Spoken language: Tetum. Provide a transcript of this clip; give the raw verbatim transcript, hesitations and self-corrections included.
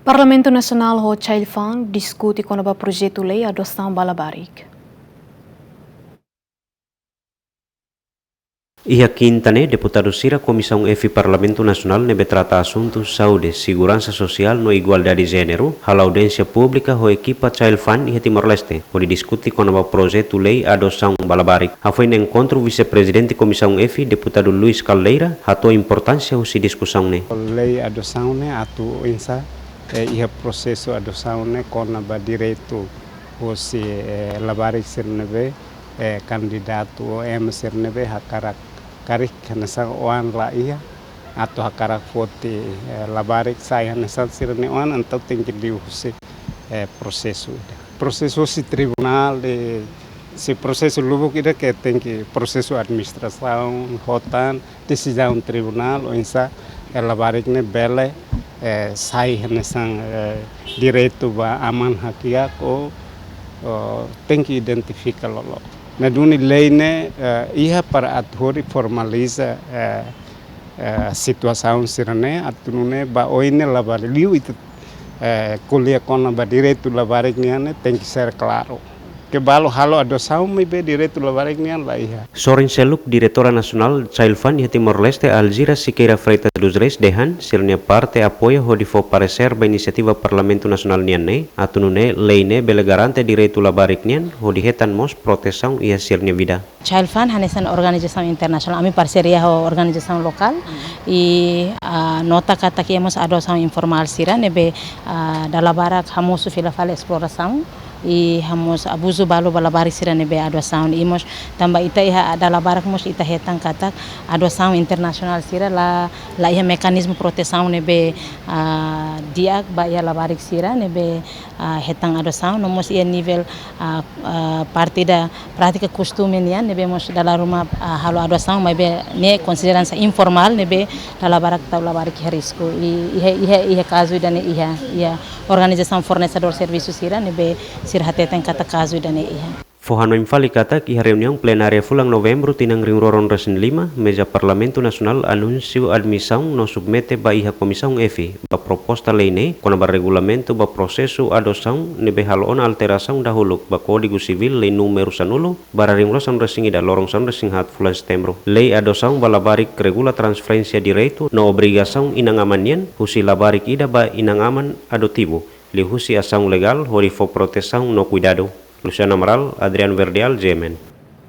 Parlamentu Nasionál ho ChildFund diskute kona-ba projetu lei adosaun ba labarik. Iha kinta ne'e, deputadu sira Komisaun F Parlamentu Nasionál ne'ebé trata asuntu saúde, seguransa sosiál no igualdade jéneru, halo audiénsia públika ho ekipa ChildFund iha Timor-Leste, hodi diskute kona-ba projetu lei adosaun ba labarik. Hafoin enkontru, Vise-Prezidente Komisaun F, deputadu Luis Caldeira, hato'o importánsia husi diskusaun ne'e. Lei adosaun ne'e atu oinsá, eh, iha prosesu adosaun ne'e kona-ba direitu husi, eh, labarik sira ne'ebé, eh, kandidatu ou ema sira ne'ebé hakarak karik hanesan oan la iha, atu hakarak foti, eh, labarik sai hanesan sira-nia oan, entaun tenke liu husi, eh, prosesu ida. Prosesu husi tribunál, eh, se prosesu lubuk ida ke tenke prosesu administrasaun, hotan, desizaun tribunál, oinsá, eh, labarik ne'e bele, eh, sai hanesan, eh, direitu ba aman hakiak ou, ou tenke identifika loloos. Ne'e duni lei ne'e, eh, iha para atu hodi formaliza, eh, eh, situasaun sira-ne'e, atu nune'e ba oin ne'e labarik liu ita, eh, ko'alia kona-ba direitu labarik nian ne'e tenke ser klaru. Ke balu halo adosaun maibé direitu labarik nian la iha. Sorin seluk, Diretora Nasionál ChildFund iha Timor-Leste, Alzira Sequeira Freitas dos Reis, dehan sira-nia parte apoia hodi fó paresér ba inisiativa Parlamentu Nasionál nian ne'e, atu nune'e lei ne'e bele garante direitu labarik nian, hodi hetan mós protesaun iha sira-nia vida. ChildFund hanesan organizasaun internasionál, ami parseria ho organizasaun lokál, i, ah, nota katak iha mós adosaun informál sira ne'ebé, ah, dala barak hamosu fila fali esplorasaun, i hamosu abuzu balu ba labarik sira ne'ebé adosaun, i mós tanba ita iha dala barak mós ita hetan katak adosaun internasionál sira la, la iha mekanizmu protesaun ne'ebé, ah, di'ak ba iha labarik sira ne'ebé, ah, hetan adosaun, no mós iha nivel, ah, ah, parte ida prátika kostume nian ne'ebé mós dala ruma, ah, halo adosaun maibé ne'e konsidera hanesan informál ne'ebé dala barak tau labarik iha risku. I, iha, iha, iha kazu ida-ne'e iha, iha organizasaun fornesedór servisu sira ne'ebé sira hateten katak kazu ida-ne'e iha. Fó hanoin fali katak iha reuniaun plenária fulan Novembru tinan rihun rua ruanulu-resin-lima, meza Parlamentu Nasionál anunsiu admisaun no submete ba iha Komisaun F ba proposta lei ne'e kona-ba regulamentu ba prosesu adosaun ne'ebé halo ona alterasaun dahuluk ba Kódigu Sivíl, lei númeru sanulu barra rihun rua sanulu-resin-ida, loron sanulu-resin-haat fulan Setembru. Lei adosaun ba labarik regula transferénsia direitu no obrigasaun inan-aman nian husi labarik ida ba inan-aman adotivu, liuhusi asaun legál hodi fó protesaun no kuidadu. Luciano Amaral, Adriano Verdial, G M N.